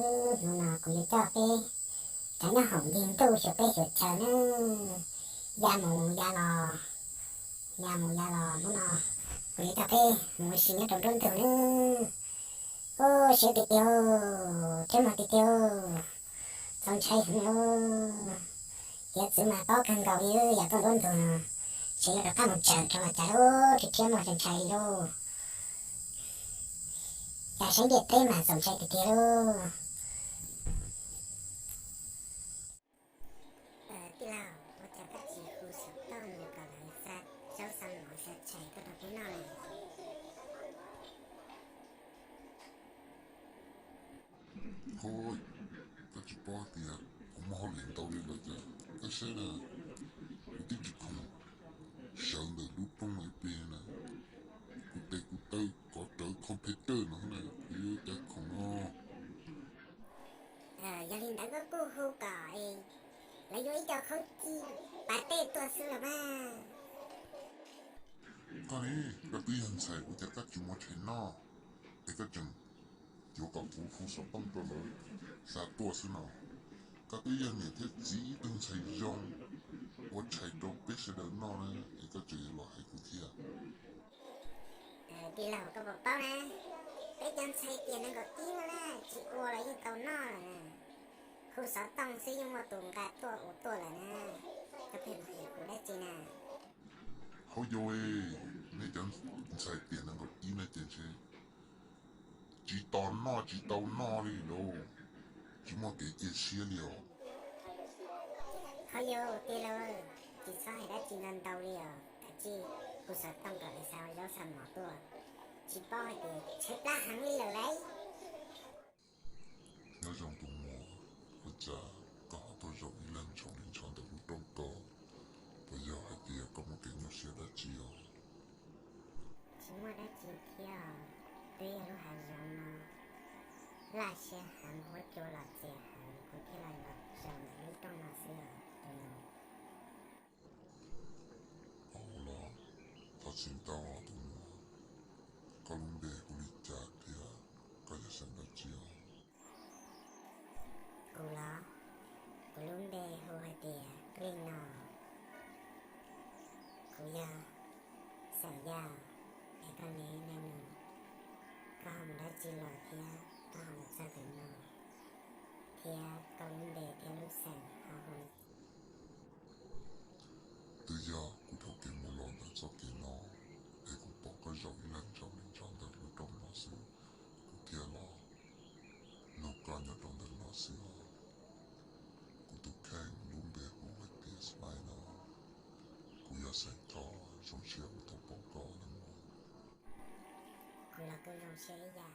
Hnub no kuv yuav coj peb rov nyob hoom nti ntuj xyuas peb xyuas chaw nawb. Ya mus ya los, ya mus ya los, hnub no kuv yuav coj peb mus ua si nyob rau nruab ntug nawb. Ub, siab tiag tiag, thiab mos tiag tiag, txaus ntshai heev lauj. Hiav txwv mas paub kawg nkaus li, yog tuaj nruab ntug no ces yuav rov qab mus tsawm rau los cas lauj, thiab mos txaus ntshai li lauj. Cas saib ntiaj teb mas txaus ntshai tiag tiag lauj. Tij laug, ua cas koj tsis hu xov tooj mus kom lawv xa zaub xa mov xa tshais tuaj rau peb noj lawm? Hos, koj tsis paub tias kuv muaj hauj lwm ntau li los cas? Koj saib na, kuv twb tsis khoom sawv ntawm lub rooj no ib pliag na. Kuv tes kuv taw kov rawv computer no na, kuv yuav ua cas khoom no. Yog li ntawd koj kuj hu kom lawv yuav ib co khaub ci pas tej tuaj xwb los mas. Koj ne, koj twb yog ntxhais ua cas koj tsis muaj tshais noj, es koj tseem yuav kom kuv hu xov tooj rau lawv xa tuaj xwb no? Koj twb yog niam thiab txiv ib tug ntxhais zoo, ua tshais rau peb sawv daws noj na, es koj tseem yuav los hais kuv thiab. Tij laug, koj puas paub na, peb cov ntxhais tiam nees nkaum ib no na, tsis ua los yeej tau noj lawm na. Hu xov tooj xwb yeej muaj tus nqa tuaj ua tuaj lawm na. Koj pheej mus hais kuv dab tsi na? Hauj yau, nej cov ntxhais tiam nees nkaum ib no ces ntshe tsis tos noj tsis tau noj li lauj, tsis muaj kev cia siab li os. Hauj yau, tij laug, tsis txhob hais dab tsi ntau ntau li os, kav tsij hu xov tooj kom lawv xa zaub xa mov tuaj, tsis paub hais tias tshaib plab heev li lawm lauj. Nyob zoo tus muam, ua cas koj ho tuaj zaum ib leeg ntshov li ntshov ntawm lub rooj ko? Puas yog hais tias koj muaj kev nyuaj siab dab tsi os? Tsis muaj dab tsi thiab os, twb yog lub hav zoov no laj siab heev, huab cua los txias heev, kuv thiaj los zaum ntawm lub rooj no xwb os tus muam. Ua los, thov txim ntau os tus muam. Koj lub npe hu li cas thiab koj yog xeem dab tsi os? Kuv los, kuv lub npe hu hais tias Kli Nos. Kuv yog xeem Yaj, es koj ne, koj ho mus dab tsi los thiab koj ho los txog ntawm no, thiab koj lub npe thiab lub xeem ho hu li cas? Twb yog kuv dhau kev mus los ntawm txoj kev no, es kuv pom koj zaum ib leeg ntshov li ntshov ntawm lub rooj no xwb, kuv thiaj los nug koj nyob rau ntawm no xwb os. Kuv tus kheej lub npe hu hais tias Smai no. Kuv yog xeem Thoj, zoo siab uas tau pom koj nawb mog. Kuv los kuj zoo siab ib yam.